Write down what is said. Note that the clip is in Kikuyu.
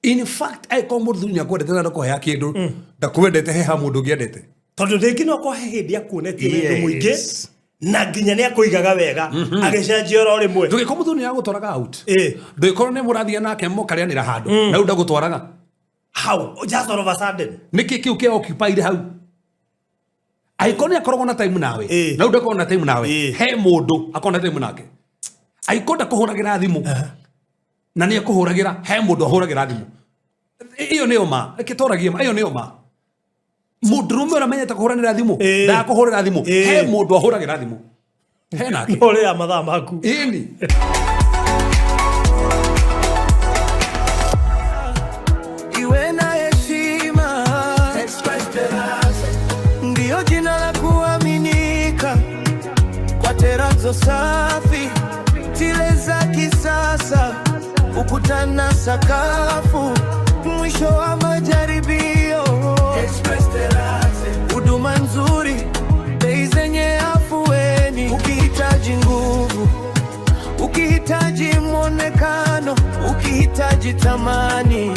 In fact, angĩkorwo mũthuri nĩ akwendete na ndakũheaga kĩndũ, ndakwendete, he ha mũndũ ũngĩ endete. Tondũ rĩngĩ no kwahe hĩndĩ akuonetie wendo mũingĩ na nginya nĩ akũigaga wega, agĩcenjia oro rĩmwe. Ndũgĩkorwo mũthuri nĩ agũtwaraga out, ndũgĩkorwo nĩ mũrathiĩ nake mũkarĩanĩra handũ, na rĩu ndagũtwaraga. How? Just all of a sudden. Nĩkĩ kĩu kĩa occupied hau? Angĩkorwo nĩ akoragwo na time nawe, na rĩu ndakoragwo na time nawe, he mũndũ akoragwo na time nake. Angĩkorwo ndakũhũragĩra thimũ na nĩ akũhũragĩra, he mũndũ ahũragĩra thimũ. Ĩyo nĩyo ma, reke tũragie ma, ĩyo nĩyo ma. Mũndũrũme ũrĩa amenyete kũhũranĩra thimũ, ndakũhũrĩra thimũ, he mũndũ ahũragĩra thimũ, he nake. Ũrĩa mathaa maku. Ĩni. Iwe na heshima. Express Terrazzo ndiyo jina la kuaminika kwa terazo safi, tile za kisasa, ukuta na sakafu, mwisho wa majaribio. Express Terrazzo, huduma nzuri, bei zenye afueni. Ukihitaji nguvu, ukihitaji mwonekano, ukihitaji thamani.